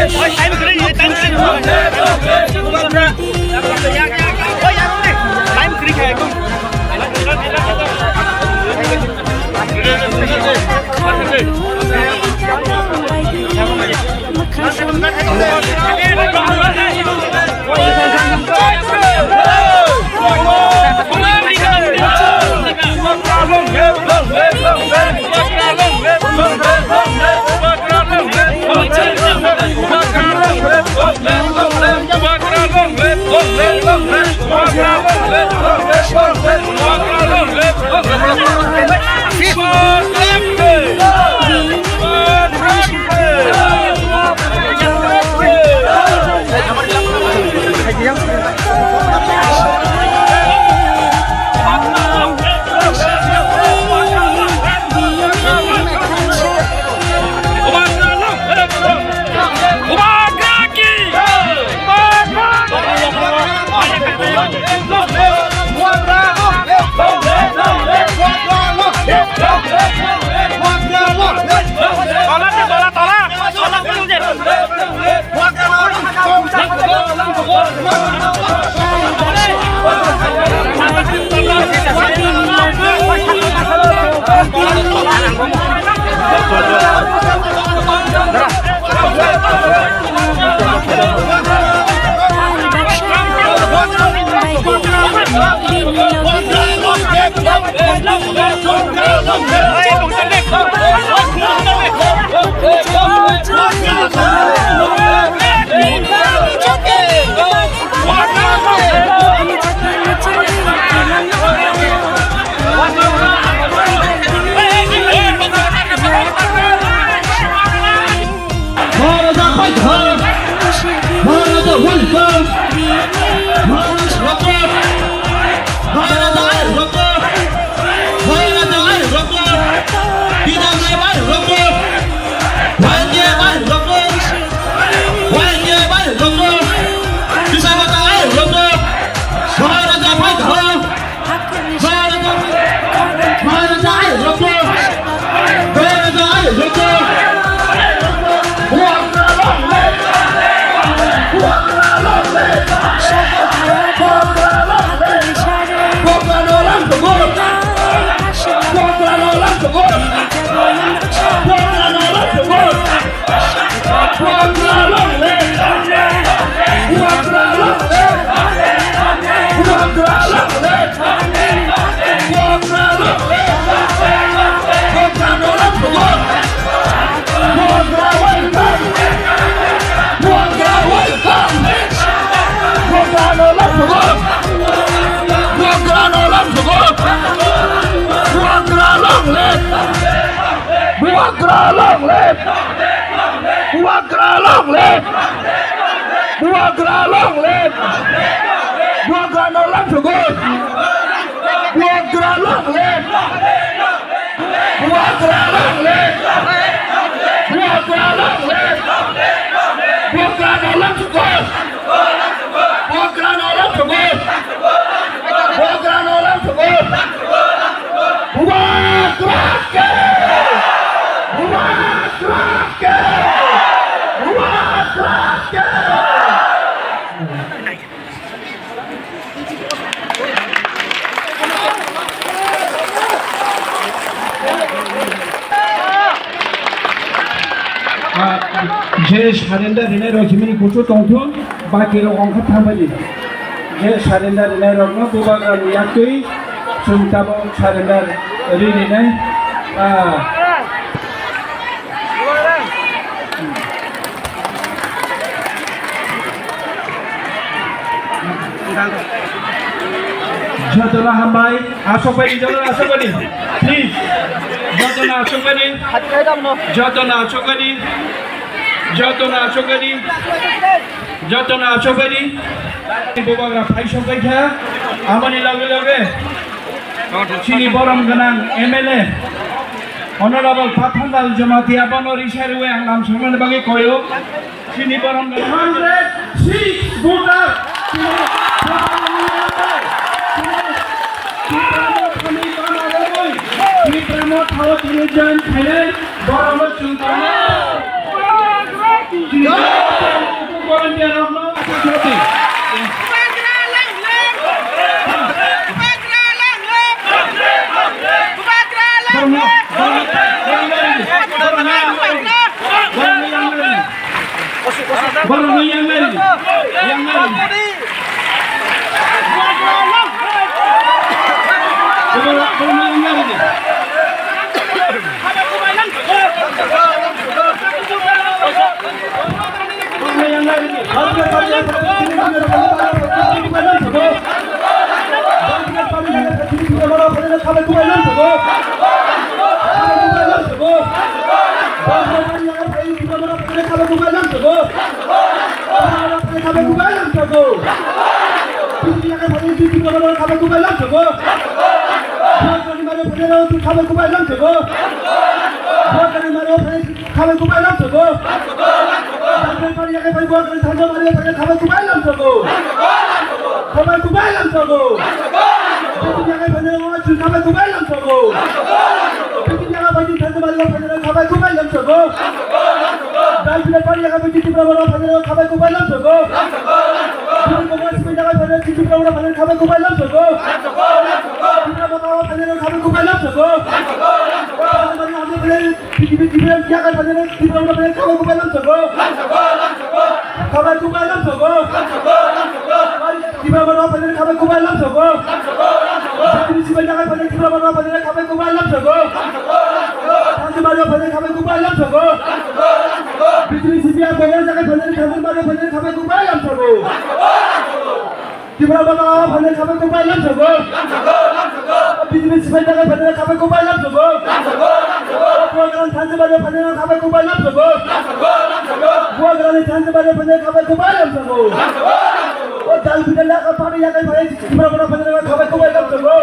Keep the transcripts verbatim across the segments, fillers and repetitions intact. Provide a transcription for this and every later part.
Oi, time kwrwi, time kwrwi. Oi, yakni. Time kwrwi kha ekdom. Bharat welcome. Bharat welcome. Bharat welcome. Bharat welcome. Bidang welcome. Wai welcome. Wai welcome. Bisa mata welcome. Bharat welcome. Bubagra long live! Bubagra long live! Bubagra long live! Bubagra no long thugul! Bubagra long live! Bubagra long live! Bubagra long live! Bubagra no long thugul! Bubagra no long thugul! Bubagra no long thugul! Bubagra ke! Bubagra ke! Bubagra ke! Ah, je surrender rinai rok jimini kuchu tongthun, baki rok ongkha thangbaini. Je surrender rinai rokno bubagra ni yaktwi chwng tabok surrender ri rinai. Ah. Jotono hambai, asokbaini, jotono asokbaini, please, jotono asokbaini, jotono asokbaini, jotono asokbaini, jotono asokbaini, bubagra phai sokbaikha, aboni loge loge chini borom gwnang M L A, Honorable Pathandal Jamatia, bono risai rwi ang lam saknani bagwi koyo. Chini borom hundred six voter. Tipra Motha ni bana rogwi, Tipra Motha o tini join khainai borom chwng tongma. Volunteer rokno aswk khlai di. Borokno, borokno, borokno yang nari, borokno yang nari, borokno yang nari, yang nari. Borokno, borokno yang nari. Khabai kubai lamsogo. Bubagrani maro phainairok chwng khabai kubai lamsogo. Bubagrani maro phainairok chwng khabai kubai lamsogo. Bubagrani maro phainairok chwng khabai kubai lamsogo. Khabai kubai lamsogo. Bubagrani maro phainairok chwng khabai kubai lamsogo. Bubagrani maro phainairok chwng khabai kubai lamsogo. Dal Bidar Party yakai bai Tipra Motha phainairok khabai kubai lamsogo. Bubagrani maro phainairok chwng Tipra Motha phainairok khabai kubai lamsogo. Tipra Motha phainairok khabai kubai lamsogo. Tipra Motha phainairok chwng khabai kubai lamsogo. Khabai kubai lamsogo. Tipra Motha phainairok khabai kubai lamsogo. Bidini sibai yakai phainairok Tipra Motha phainairok khabai kubai lamsogo. Thansa Bari phainairok khabai kubai lamsogo. Bidini sibai yakai phainairok Thansa Bari phainairok khabai kubai lamsogo. Tipra Motha phainairok khabai kubai lamsogo. Bidini sibai yakai phainairok khabai kubai lamsogo. Bubagrani Thansa Bari phainairok khabai kubai lamsogo. Bubagrani Thansa Bari phainairok khabai kubai lamsogo. O Dal Bidar yakai party yakai phainairok Tipra Motha phainairok khabai kubai lamsogo.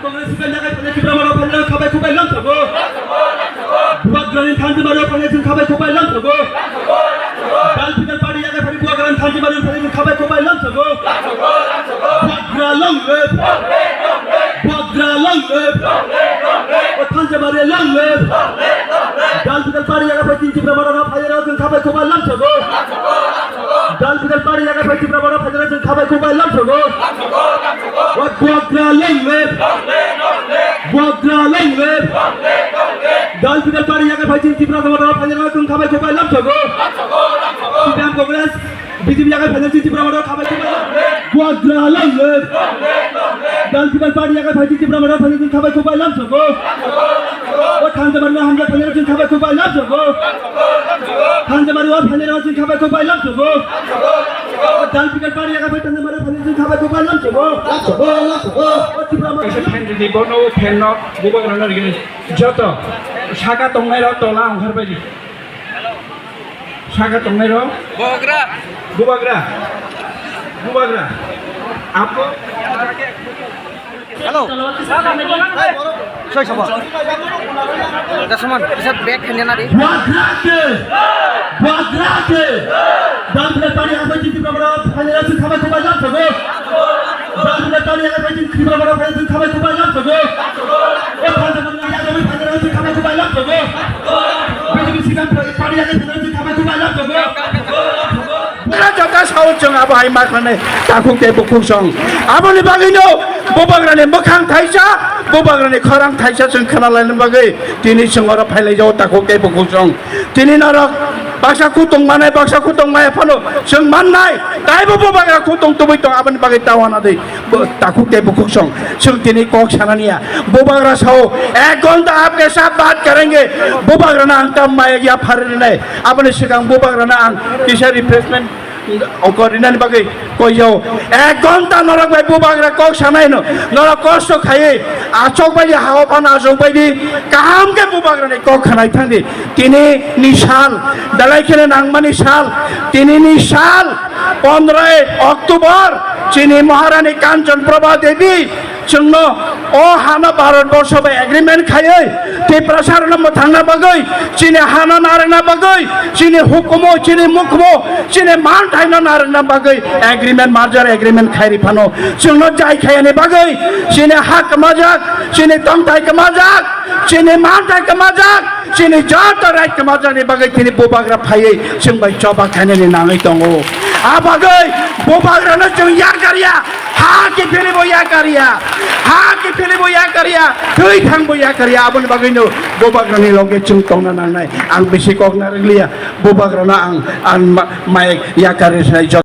Congress ni yakai phainairok Tipra Motha phainairok khabai kubai lamsogo. Bubagrani Thansa Bari phainairok chwng khabai kubai lamsogo. Dal Bidar Party yakai phainairok Bubagrani Thansa Bari phainairok chwng khabai kubai lamsogo. Bubagra long live. Bubagra long live. O Thansa Bari long live. Dal Bidar Party yakai phainairok Tipra Motha phainairok chwng khabai kubai lamsogo. Dal Bidar Party yakai phainairok Tipra Motha phainairok chwng khabai kubai lamsogo. O Bubagra long live. Bubagra long live. Dal Bidar Party yakai phainairok Tipra Motha phainairok chwng khabai kubai lamsogo. C P I M Congress B J P yakai phainairok chwng Tipra Motha khabai kubai lamsogo. Bubagra long live. Dal Bidar Party yakai phainairok Tipra Motha phainairok chwng khabai kubai lamsogo. O Thansa Bari hamjak phainairok chwng khabai kubai lamsogo. Thansa Bari o phainairok chwng khabai kubai lamsogo. O Dal Bidar Party yakai phainairok Thansa Bari phainairok chwng khabai kubai lamsogo. O Tipra Motha kaisa phan di, bono phan no Bubagrano rigini. Joto saka tongnairok tola ongkhar bai di. Saka tongnairok. Bubagra. Bubagra. Bubagra. Apo. Hello. Soi sabo. Dasaman, bisa back kanya nari. Bubagra ke. Bubagra ke. Dal Bidar Party yakai phainairok chwng Tipra Motha phainairok chwng khabai kubai lamsogo. Dal Bidar Party yakai phainairok chwng Tipra Motha phainairok chwng khabai kubai lamsogo. O Thansa Bari yakai phainairok chwng khabai kubai lamsogo. B J P C P I M Party yakai phainairok chwng khabai kubai lamsogo. Bubagra jota sao chwng abo hai ma khanai takhuk tei bukhuk song. Aboni bagwino Bubagrani mwkhang thaisa, Bubagrani khorang thaisa chwng khna laina bagwi tini chwng oro phai lai jago takhuk tei bukhuk song. Tini norok baksa kutung manai, baksa kutung maya phano chwng mannai. Taibo Bubagra kutung tubui tong, aboni bagwi ta uanadi. Bo-, takhuk tei bukhuk song. Chwng tini kok sanani ya. Bubagra sao, "Ek ghonta aapke saath baat karenge." Bubagrano ang ta maya ya pharinai. Aboni swkang Bubagrano ang kisa refreshment Ongkor rinani bagwi koiyo ek ghonta norok bai bubagra kok sanai no, norok kosto khaiwi achok bai di, hao phano achok bai di, kaham khe bubagra ni kok khanai thang di. Tini ni sal, belai kheno nangmani sal, tini ni sal, pondroi October, chini Maharani Kanchan Prabha Devi, chwngno o hano Bharat borsho bai agreement khaiwi Tiprasa rokno mwthangna bagwi, chini hano narwkna bagwi, chini hukumu, chini mukhumu, chini manthaino narwkna bagwi agreement, merger agreement khairi phano chwngno jai khayani bagwi, chini ha kwmajak, chini tongthai kwmajak, chini manthaino kwmajak, chini joto right kwmajakni bagwi tini bubagra phaiwi chwng bai choba khainani nangwi tongo. A bagwi bubagrano chwng yakarya, ha kiphilwi bo yakarya, ha kiphilwi bo yakarya, thwi thang bo yakarya, aboni bagwino bubagrani loge chwng tongna nangnai. Ang bisi kok narwkliya, bubagrano ang, ang ma-, mai yakarwi sinai.